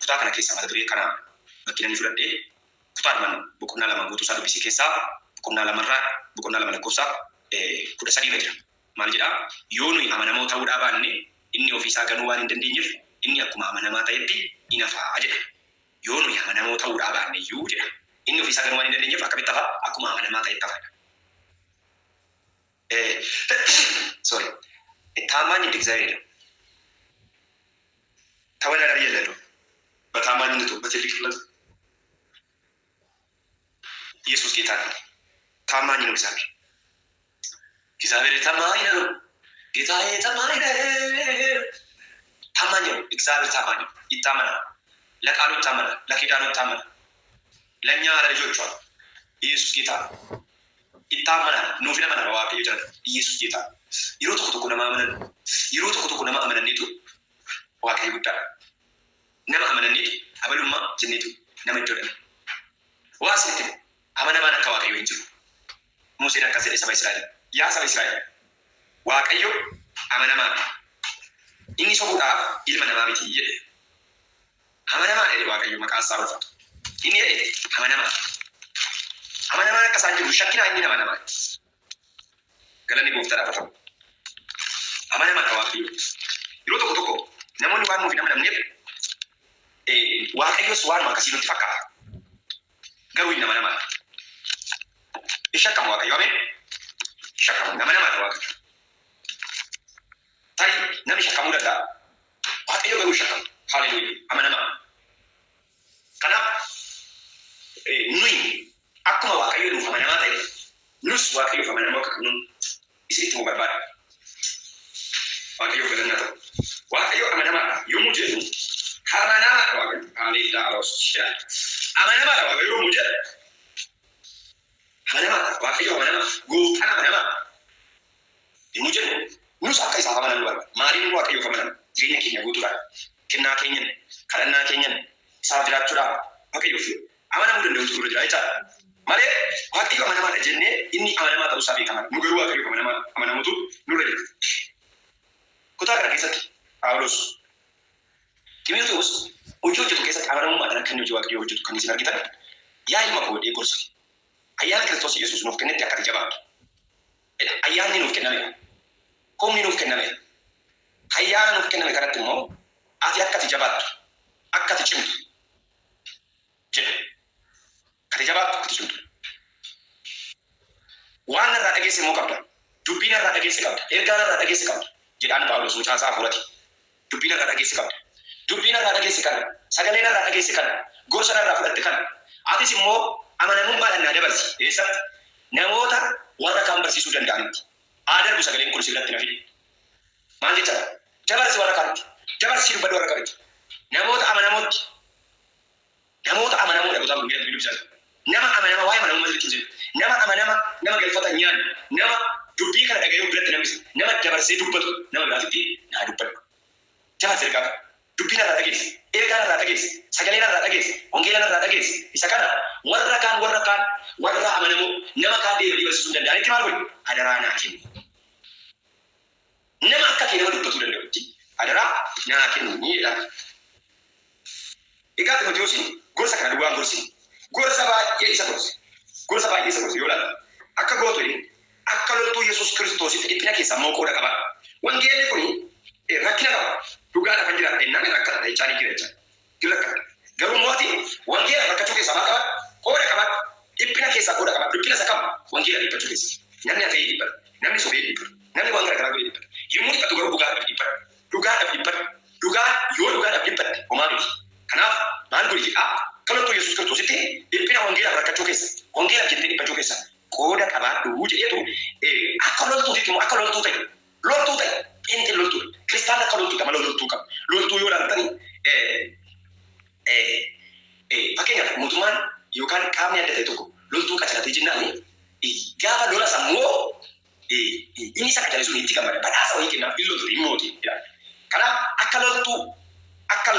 Kutaa kana keessaa mata duree kana bakki inni fudhadhee kutaadhumaan boqonnaa 2 guutuu isaa dubbise keessaa boqonnaa 2rraa boqonnaa 2 lakkoofsa 13 irra jira. Maal jedhaa? Yoo nuyi amanamoo ta'uudhaa baanne inni ofii isaa ganuu waan hin dandeenyeef inni akkuma amanamaa ta'etti in hafaa jedha. Yoo nuyi amanamoo ta'uudhaa baanne iyyuu jedha. Inni ofii isaa ganuu waan hin dandeenyeef akkamitti hafa? Akkuma amanamaa ta'etti hafa jedha. Sorry. ታማኝ እንደ እግዚአብሔር ነው። ተወዳዳሪ የለውም። በታማኝነቱ በትልቅነቱ ኢየሱስ ጌታ ነው። ታማኝ ነው እግዚአብሔር። እግዚአብሔር ታማኝ ነው። ጌታዬ ታማኝ ነው። ታማኝ ነው እግዚአብሔር ታማኝ ነው። ይታመናል። ለቃሉ ይታመናል። ለኪዳኑ ይታመናል። ለእኛ ለልጆቿ ኢየሱስ ጌታ ነው። ይታመናል። Nuuf nama nama Waaqayyo jira. Yesus ጌታ ነው። Yeroo tokko tokko nama amanan, yeroo tokko tokko nama amananneetu Waaqayyo guddaadha. Nama amananneetu abalummaa jenneetu nama iddoo dhala. Waa isinitti himu, amanamaan akka Waaqayyo hin jiru. Museen akkas jedhe saba Israa'el. Yaa saba Israa'el, Waaqayyo amanamaadha. Inni sobuudhaaf ilma namaa miti jedhe. Amanamaadha jedhe Waaqayyo, maqaan isaa ulfaatu. Inni jedhe amanamaadha. Amanamaan akka isaan jiru shakkinaa, inni nama namaa. Galanni gooftaadhaaf haa ta'u. Amanamaadha Waaqayyo. Yeroo tokko tokko namoonni waan nuuf hin amanamneef Waaqayyos waanuma akkasii nutti fakkaata. Garuu inni amanamaadha. Hin shakkamu Waaqayyo, ameen. Hin shakkamu, amanamaadha Waaqayyo. Tarii namni shakkamuu danda'a. Waaqayyo garuu hin shakkamu. Haleluuyaa. Amanamaa. Kanaaf nuyi akkuma Waaqayyo nuuf amanamaa ta'e nus Waaqayyoof amanamoo akka qabnuun isinitti himuu barbaada. Waaqayyoof galanni haa ta'u. Waaqayyo amanamaadha yommuu jennu, amanamaadha Waaqayyo. Haleluuyaa. Amanamaadha Waaqayyo yommuu jedhu, amanamaadha Waaqayyo, amanamaa, gooftaan amanamaa yommuu jennu, nus akka isaaf amanamnu barbaada. Maaliin Waaqayyoof amanamna? Jireenya keenya guutuudhaan, kennaa keenyan, kadhannaa keenyan, isaaf jiraachuudhaan Waaqayyoof amanamuu danda'utu nurra jira jechaadha. Malee Waaqayyo amanamaadha jennee inni amanamaa ta'uusaa beekamaadha. Nu garuu Waaqayyoof amanamaa amanamuutu nurra jira. Kutaa kana keessatti Phaawulos Ximotewos hojii hojjetu keessatti amanamummaadhaan akka inni hojii Waaqayyoo hojjetu kan isin argitan, yaa ilma koo jedhee gorsa. Ayyaana Kiristoos Yesuus nuuf kennetti akka ati jabaattu jedha. Ayyaanni nuuf kennameera. Humni nuuf kennameera. Ayyaana nuuf kenname kanatti immoo ati akka ati jabaattu, akka ati cimtu jedha. Akka ati jabaattu, akka ati cimtu. Waan narraa dhageesse immoo qabda. Dubbii narraa dhageesse qabda. Ergaa narraa dhageesse qabda. Jedhaan Phaawulos mucaa isaa hafuurati. Dubbii narraa dhageesse qabda. Dubbii narraa dhageesse kana, sagalee narraa dhageesse kana, gorsa narraa fudhatte kana, atis immoo amanamummaadhaan naa dabarsi. Eessatti? Namoota warra kaan barsiisuu danda'anitti. Haa darbu sagaleen kun si biratti na fidi. Maal jechaadha? Dabarsi warra kaanitti. Dabarsii dubbadhu warra kaanitti. Namoota amanamootti. Namoota amanamoodha kutaan kun miidhagduu dubbisaa jira. Nama amanama, waa'ee amanamummaa sirriitti hin jennu. Nama amanama, nama galfata hin nyaanne, nama dubbii kana dhagayuu biratti nambisa, nama dabarsee dubbatu nama biraatitti naa dubbadhu. Dabarsi ergaa kana. Dubbii narraa dhageesse, ergaa narraa dhageesse, sagalee narraa dhageesse, wangeela narraa dhageesse. Isa kana warra kaan, warra kaan, warra amanamoo nama kaan deemanii barsiisuu hin danda'anitti maal godhi? Adaraa naa kenni. Nama akka kee nama dubbatuu danda'utti adaraa naa kenni jedhaan. Egaa Ximotewoosiin gorsa kana duwwaa hin gorsine. Gorsa baay'ee isa gorse. Gorsa baay'ee isa gorse yoo ilaalle, akka gootu jedheen, akka loltuu Yesuus Kiristoositti dhiphina keessaa immoo qooda qabaadhu. Wangeelli kun rakkina qaba. Dhugaadhaaf kan jiraadha jennaan hin rakkata jechaa ni jira jechaa. Hin rakkata. Garuu immoo ati wangeela rakkachuu keessaa maal qabaadhu? Qooda qabaadhu. Dhiphina keessaa qooda qabaadhu. Dhiphina isa kam? Wangeela dhiphachuu keessa. Namni hatee dhiphata. Namni sobee dhiphata. Namni waan gara garaa godhee dhiphata. Yommuu dhiphatu garuu dhugaadhaaf dhiphadhu. Dhugaadhaaf dhiphadhu. Dhugaa yoo dhugaadhaaf dhiphatte homaa miti. Kanaaf maal godhi jedhaa? Akka loltuu Yesuus Kiristoositti dhiphina wangeelaaf rakkachuu keessa, wangeelaaf jettee dhiphachuu keessa qooda qabaadhu jedheetu, akka loltuutitti immoo akka loltuu ta'i. Loltuu ta'i. Pheenxeen loltuudha. Kiristaanni akka loltuuti, amala loltuu qaba. Loltuu yoo ilaaltani, fakkeenyaaf mootummaan yookaan qaamni adda ta'e tokko loltuu qacaratee jennaan, gaafa lola sammoo inni isa qacare sun itti gammada. Badhaasa wayii kennaaf, hin loltu, hin mooti jedha. Kanaaf akka loltuu, akka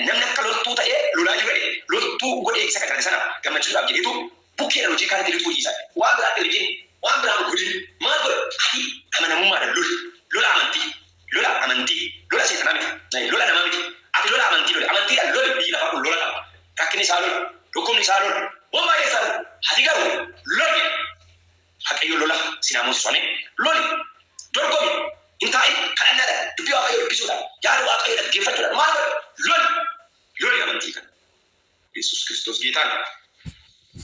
namni akka loltuu ta'ee lolaa jiru jedhe, loltuu godhee isa qacarate sana gammachiisuudhaaf jedheetu bukkeedhaan hojii kaanitti lixuu dhiisa. Waan biraatti liqin, waan biraa godhin, maal godha? Ati amanamummaadhaan loli. Lola amantii. Lola amantii. Lola seexanaa miti. Lola namaa miti. Ati lola amantii loli. Amantiidhaan loli biyyi lafaa. Loli. Waaqayyo lola sinaa moosisu. Ameen. Loli. Dorgomi. Hin taa'in kadhannaadhaan dubbii Waaqayyoo dubbisuudhaan yaada Waaqayyoo dhaggeeffachuudhaan maal godhu? Loli. Loli amantii kana. Yesuus Kiristoos geetaan.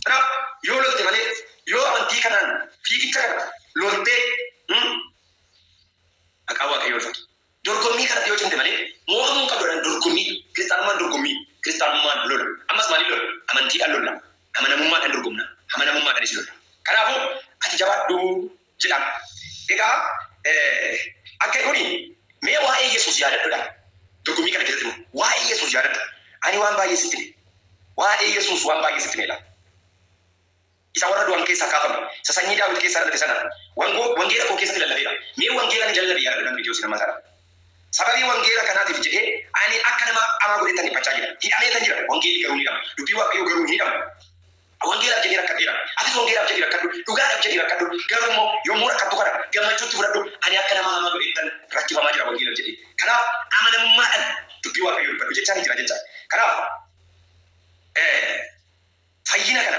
Kanaaf yoo lolte malee yoo amantii kanaan fiigicha kana loltee maqaa Waaqayyoo ulfatu. Dorgommii kanatti yoo cimte malee mo'amuu hin qabdu jedhan dorgommii. Kiristaanummaan dorgommii. Kiristaanummaan lola. Ammas maaliin lola? Amantiidhaan lolla. Amanamummaadhaan dorgomna. Amanamummaadhaanis lolla. Kanaafuu ati jabaadhu jedhaan. Egaa akka kuni mee waa'ee Yesuus yaadadhudha. Dorgommii kana keessatti immoo waa'ee Yesuus yaadadhu. Ani waan baay'ee sitti hime. Waa'ee Yesuus waan baay'ee sitti hime. Isa warra du'an keessaa kaafame, isa sanyii Daawit keessaa dhalate sana wangoo wangeela koo keessatti lallabeera. Mee wangeela ani lallabe yaadadhu namni Pheexiroos nama sana. Sababii wangeela kanaatiif jedhee ani akka nama hamaa godheettan dhiphachaa jira. Hidhameetan jira. Wangeelli garuu hin hidhamu. Dubbii Waaqayyoo garuu hin hidhamu. Wangeelaaf jedhee rakkadheera. Atis wangeelaaf jedhii rakkadhu. Dhugaadhaaf jedhii rakkadhu. Garuu immoo yommuu rakkattu kana gammachuutti fudhadhu. Ani akka nama hamaa godheettan rakkifamaa jira wangeelaaf jedhee. Kanaaf amanamummaadhaan dubbii Waaqayyoo dubbadhu jechaa ni jira jecha. Kanaaf fayyina kana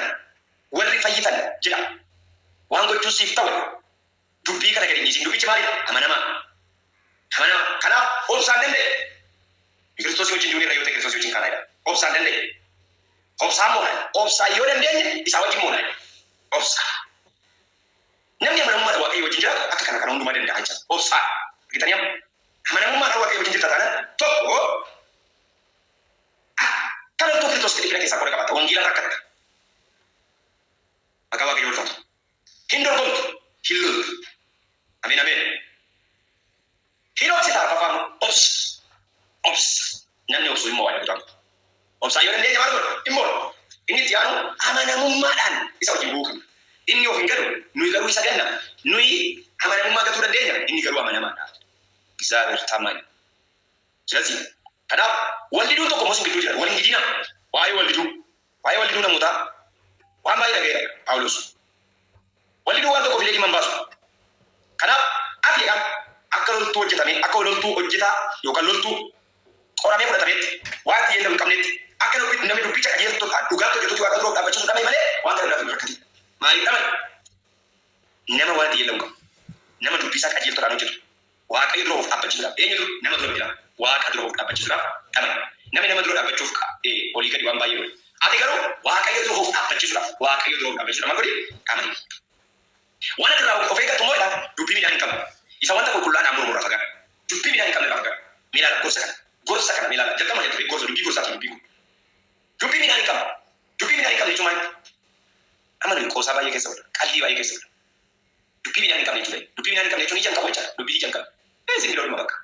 warri fayyitan jedha. Waan gochuu siif ta'u dubbii kana gadi hin dhiisin. Dubbichi maalidha? Amanamaa. Amanamaa. Kanaaf obsaan danda'e. Kiristoosii wajjin duuneerra yoo ta'e Kiristoosii wajjin kaanaidha. Obsaan danda'e. Obsaan moona. Obsaan yoo dandeenye isaa wajjin moona. Obsaan. Namni amanamummaadhaan Waaqayyo wajjin jiraatu akka kana kana hundumaa danda'a jecha. Obsaan. Argitanii amma? Amanamummaadhaan Waaqayyo wajjin jirta taanaan tokko akka loltuu Kiristoos dhiphina keessaa qooda qabaatta. Wangeelaan rakkatta. Maqaa Waaqayyoo ulfaatu. Hin dorgomtu. Hin loltu. Ameen ameen. Hin obsita arfaffaan obsa. Obsa. Namni obsu immoo waa'ee kutaa. Obsaan yoo dandeenye maal godha? Hin moona. Inni itti aanu amanamummaadhaan isa wajjin bu'uu qabna. Inni of hin ganu, nuyi garuu isa ganna. Nuyi amanamummaa gatuu dandeenya, inni garuu amanamaadha. እግዚአብሔር ታማኝ ነው። ስለዚህ kanaaf wal diduun tokko immoo isin gidduu jira. Wal hin didinaa. Waa'ee wal diduu. Waa'ee wal diduu namootaa waan baay'ee dhaga'eera Phaawulos. Wal diduu waan tokkoof illee dhimma hin baasu. Kanaaf ati jedha akka loltuu hojjetamee akka loltuu hojjetaa yookaan loltuu qoramee fudhatameetti waan itti yeellamu hin qabnetti akka namni dubbicha qajeeltu dhugaatti hojjetutti Waaqa dura dhaabbachiisuu dhabame malee waan kana biraaf hin rakkatin. Maaliif dhabame? Nama waan itti yeellamu qabu. Nama dubbii isaa qajeeltoodhaan hojjetu. Waaqayyo dura of dhaabbachiisuudhaaf. Eenyutu nama dura jira? Waaqa dura of dhaabbachiisuudhaaf dhabame. Namni nama dura dhaabbachuuf olii gadi waan baay'ee godhe. Ati garuu Waaqayyo dura of dhaabbachiisuudhaaf Waaqayyo dura of dhaabbachiisuudhaaf maal godhi? Dhamani. Waan ati irraa of eeggattu immoo jedha dubbii midhaan hin qabne. Isa wanta qulqullaa'aadhaan mormu irraa fagaadhu. Dubbii midhaan hin qabne irraa fagaadhu. Mee ilaala gorsa kana. Gorsa kana mee ilaala. Jalqabuma jalqabee gorsa dubbii gorsaati dubbii kun. Dubbii midhaan hin qabne. Dubbii midhaan hin qabne jechuun maali? Amma nuyi qoosaa baay'ee keessa oolla. Qalbii baay'ee keessa oolla. Dubbii midhaan hin qabne jechuudha. Dubbii midhaan hin qabne jechuun ija hin qabu jechaadha. Dubbii ija hin qabne. Isin bira dhuma bakka.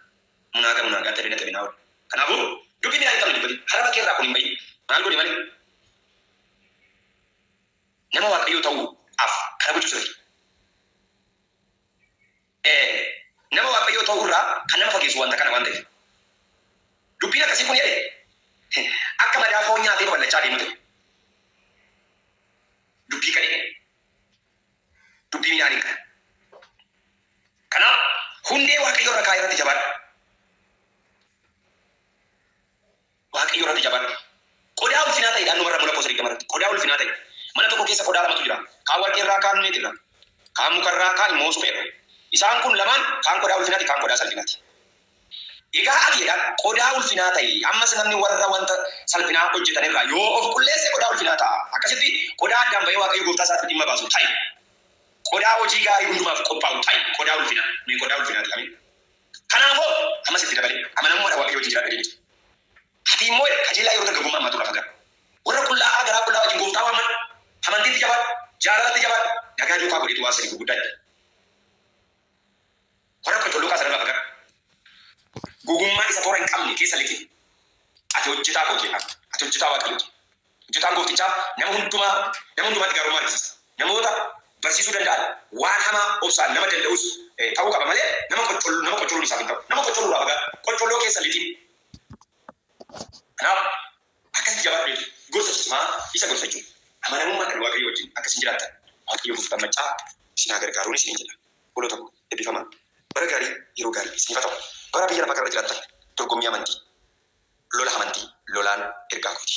Munaaga munaagaa tabina tabinaa oola. Kanaafuu dubbii midhaan hin qabne dubbatin. Haraba kee irraa kun hin bahin. Maal godhi malee? Nama Waaqayyoo ta'uudhaaf kana gochuu sirrii. Nama Waaqayyoo ta'uu irraa kan nama fageessu wanta kana waan ta'eef. Dubbiin akkasii kun jedhe akka madaa foon nyaatee babal'achaa deemu ta'e. Dubbii gadhee. Dubbii midhaan hin qabne. Kanaaf hundee Waaqayyo irra kaa'e irratti jabaadhu. Waaqayyo irratti jabaadhu. Qodaa ulfinaa ta'e naannoo warra lakkoofsa 20 irratti. Qodaa ulfinaa ta'e. Mana tokko keessa qodaa lamatu jira. Kaan warqee irraa, kaan meetii irraa. Kaan muka irraa, kaan immoo suphee irraa. Isaan kun lamaan kaan qodaa ulfinaati, kaan qodaa salphinaati. Egaa ati jedhaan qodaa ulfinaa ta'i. Ammas namni warra wanta salphinaa hojjetan irraa yoo of qulleesse qodaa ulfinaa ta'a. Akkasitti qodaa addaan bahee Waaqayyo gooftaa isaatti dhimma baasu ta'i. Qodaa hojii gaarii hundumaaf qophaa'u ta'i. Qodaa ulfinaa. Nuyi qodaa ulfinaati. Ameen. Kanaafoo ammas itti dabalee amanamummaadhaan Waaqayyo wajjin jiraadha jechuudha. Ati immoo kajeelaa yeroo dargaggummaa ammaatu irraa fagaadhu. Warra qullaa'aa garaa qullaa wajjin gooftaa waammadhu. Amantiitti jabaadhu. Jaalalatti jabaadhu. Nagaa duukaa godheetu waan sadii gurguddaa jedha. Warra qoccollooqaa sanarraa fagaadhu. Gogummaa isa toora hin qabne keessa lixi. Ati hojjetaa kooti jedha. Ati hojjetaa Waaqayyooti. Hojjetaan gooftichaa nama hundumaa nama hundumaatti gaarummaa argisiisa. Namoota barsiisuu danda'an waan hamaa obsaan nama danda'us ta'uu qaba malee nama qoccollu nama qoccoluun isaaf hin ta'u. Nama qoccoluu irraa fagaadhu. Qoccolloo keessa lixin. Kanaaf akkasitti jabaadhu jechuudha. Gorsa cimaa isa gorsa jechuudha. Amanamummaadhaan Waaqayyo wajjin akka isin jiraattan Waaqayyo gooftaan maccaa isin haa gargaaruun isiniin jedha. Obboloota koo eebbifamaa. Bara gaarii yeroo gaarii isiniif haa ta'u. Bara biyya lafaa kanarra jiraattan dorgommii amantii lola amantii lolaan ergaa kooti.